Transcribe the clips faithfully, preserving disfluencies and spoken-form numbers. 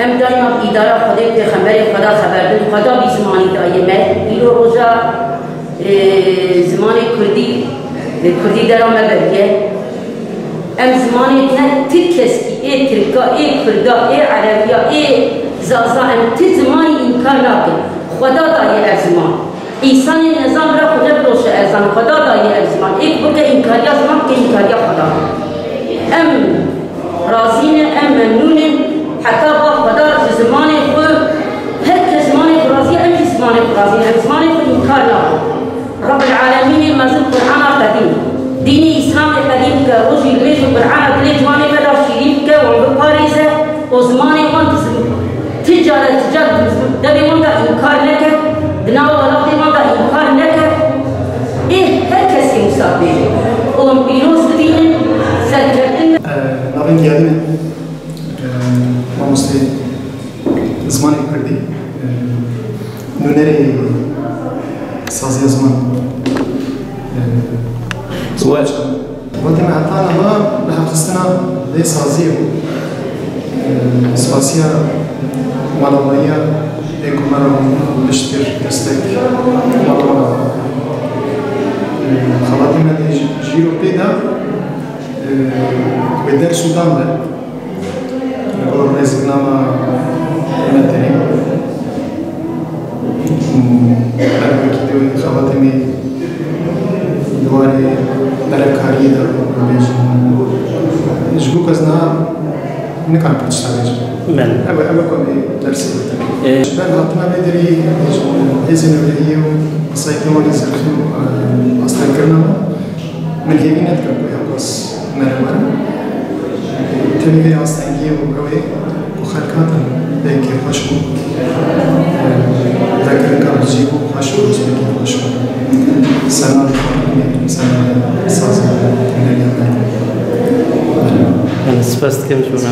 Em daîma bi îdara Xwedê û Pêxemberê Xweda xeber bin. Xweda vî zimanî daye me. Îro roja, e, zimanê Kurdî, e, Kurdî dera me beriye. Em zimanê ne ti keskî, ê Tirka, ê Kurda, ê Erebiya, ê Zaza, em ti zimanî înkar nakin. Xweda daye ev ziman. Însanê nezan bira xwe nefiroşe ezan, Xweda daye ev ziman. Êk bike înkariya ziman, bike înkariya Xweda. Em razî ne, em memnûn in. Heta va Xweda ji zimanê xwe, her kes zimanê xwe razî ye, em jî zimanê xwe razî ne. Em zimanê xwe înkar nakin. Rebbil Alemînê mezin Qur'ana qedîm, dînê Îslamê qedîm bike, rojî li vê jî Qur'ana dilê ciwanê me de şîrîn bike, wan biparêze û zimanê wan di zim-, Ti care, ti car devê wan de înkar neke, di nava welatê wan de înkar neke. Ê her kesê wisa bêje. Û em pîroz bibînin, serkeftin. Navên diyarî min, e, mamostê zimanê kurdî, e, nûnerê saziya ziman, e, ziman. Xebatê me heta niha lihevxistina vê saziyê bû. Spasiya mala we ye, ê ku me re pişt kir, destek mala we re. Xebatê me dê ji, ji îro pê de, wê ders û dan be. Li gor rêziknama me tenê. Her wekî dê wê xebatê me di warê perevkariyê de bêjim. Ji bo ku ez niha nikarim pir tişta bêjim. Belê. Ew e, ew e ku em ê dersê bidin. Ê, Ji ber hatina vê derî hêzên navneteweyî û qisayê pêwanê zirxî û, e, astengkirina me. Min hêvî nedikirin ku ew qas mere werin. Tenê vê astengiyê û ew ê ku xelk hatin pê kêfxweş bû. Vekirinka bijî bû, xweş û rojekî xweş bû. Sernavê Xanimê, sernavê sazê huneriya me. Spas dikim ji bo me.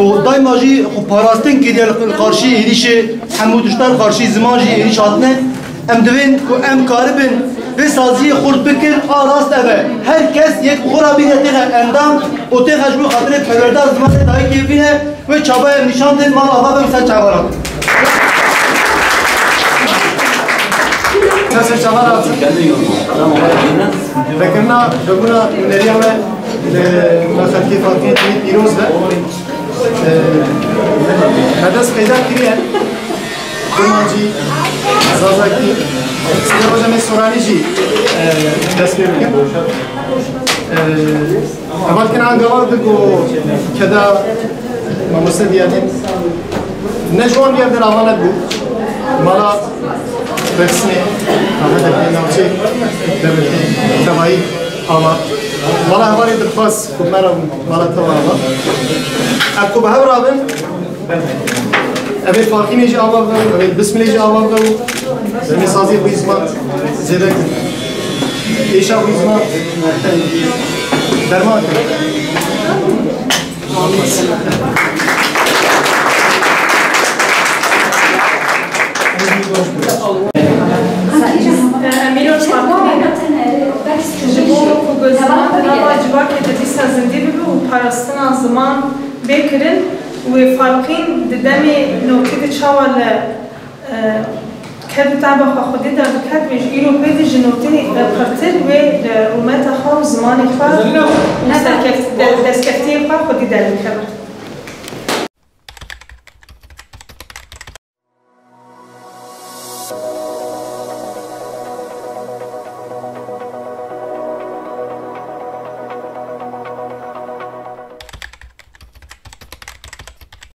Û daîma jî xwe parastin kiriye li qarşî êrîşê hemû tiştan, qarşî ziman jî êrîş hatine. Em divên ku em karibin vê saziyê xurt bikin, a rast ev e. Her kes yek xwe re bîne têxe endam û têxe ji bo xatirê perwerda zimanê dayikê bîne, wê çaba em nîşan din, mal ava bin ser çava re. Ser ser çava re. Vekirina, vekirina huneriya me, e, me xelkê Fatihê pîroz be. E, me dest peyda kiriye. Kurmancî, Zazakî, sibê roja me Soranî jî, e, dest pê bikin. E, hevalkirina Angalar di ku keda mamoste Diyarî ne ji wan diyar der ava nebû. Mala Dêrsimê, Ahmet Efendî navçê Diyarbekirê, tevayî ava. Mala hevalê dilxwaz ku me re mala te ava. Ev ku bi hev rabin, Evê Faqînê jî ava bide û evê Bismilê jî ava bide û demê sazî xwî ziman zêde kir. Êşa xwî ziman derman kir. Em îro çarpinê ne. Ji bo ku ziman di nava civakê de dîsa zindî bibe û parastina ziman bê kirin, wê Farqîn di demê notî de çawa li, e, ked û teba xwe xwedî derdiket, wê ji îro pê de ji notî, e, pirtir wê, e, rûmeta xwe û zimanê xwe û serkeft-, de-, destkeftiyê xwe xwedî derdikeve.